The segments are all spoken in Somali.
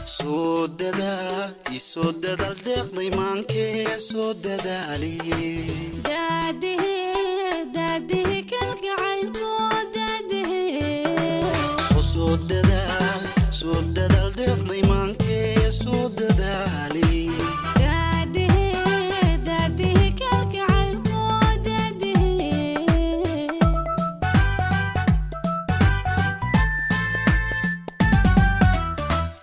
Soo dadaal, isoo dadaal, deeqday maankee, soo dadaaliye. Daadihe, daadihe kalgacaylko, daadihe. Soo dadaal, soo dadaal, deeqday maankee, soo dadaaliye. Daadihe, daadihe kalgacaylko, daadihe.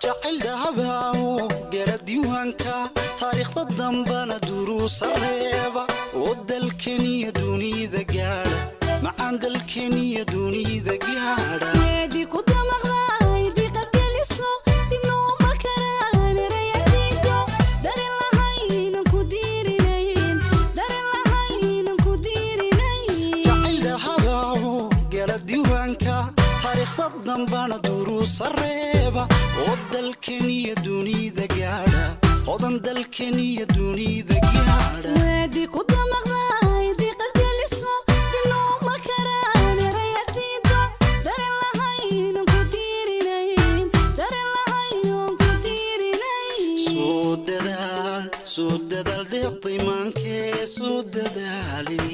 Jacayl dahabaawo gala diiwaanka taariikhda dambana duruusa reeba oo dalkeniya dunida gaadha, macaan dalkeniya dunida gaadha. Weedi ku damaqday diiqad geliso, dibnooma karaan erayadiido, dareen lahaynan ku diirinayn, dareen lahaynan ku diirinayn. Jacayl dahabaawo gala diiwaanka taariikhda dambana duruusa reeba oo dalkeniya dunida gaadha, hodan dalkeniya dunida gaadha. Weedi ku damaqday diiqad geliso, dibnooma karaan erayadiido, dareen lahaynan ku diirinayn, dareen lahaynan ku diirinayn. Soo dadaal, soo dadaal, deeqday maankee, soo dadaali.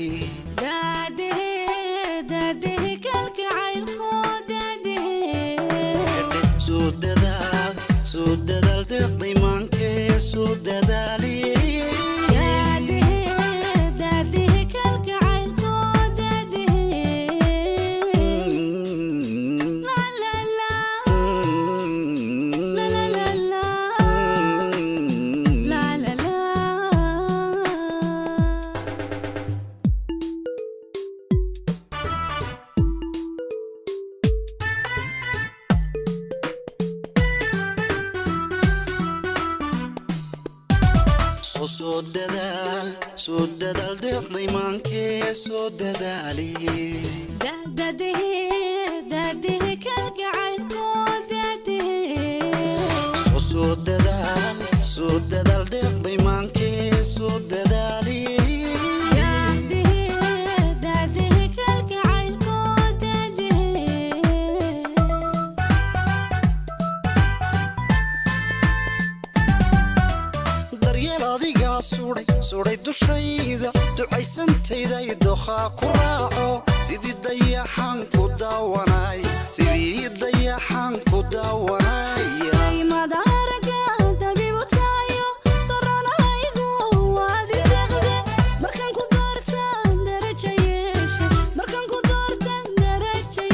Daadihe, daadihe kalgacaylko, daadihe. Soo dadaal, soo dadaal, deeqday maankee, soo dadaali. Daadihe, daadihe kalgacaylko, daadihe. La la la, la la la la, la la la. Soo dadaal, soo dadaal, deeqday maankee, soo dadaali. Daadihe, daadihe kalgacaylko, daadihe. Soo dadaal, soo dadaal, deeqday maankee, soo dadaali. Daadihe, daadihe kalgacaylko, daadihe. Daryeel adigaa sudhay, sudhay dushayda, ducaysantayday dookhaa ku raaco, sidii dayaxaan ku daawanay, sidii dayaxaan ku daawanaya. Madaaraga dabiibu tahayo, daranaygu waadi deeqde, markaan ku doortaan daraja yeeshe, markaan ku doortaan daraja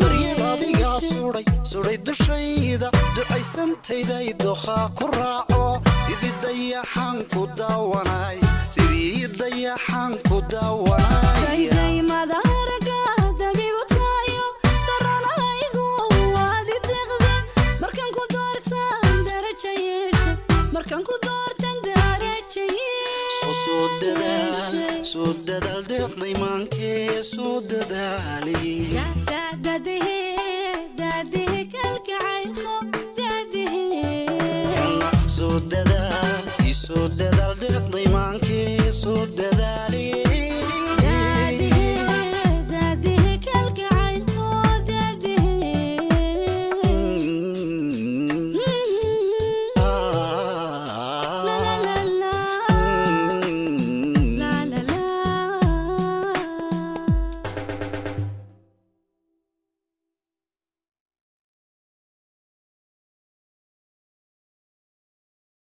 Daryeel adigaa yeeshe. sudhay, sudhay dushayda, ducaysantayday dookhaa ku raaco, sidii dayaxaan ku daawanay, sidii dayaxaan ku daawanaya. Dayday madaaraga dabiibu tahayo, daranaygu waadi deeqde, markaan ku doortaan daraja yeeshe, markaan ku doortaan daraja Soo dadaal, yeeshe. soo dadaal, deeqday maankee, soo dadaali. Daadihe, daadihe kalgacaylko, daadihe. Soo dadaal, isoo dadaal.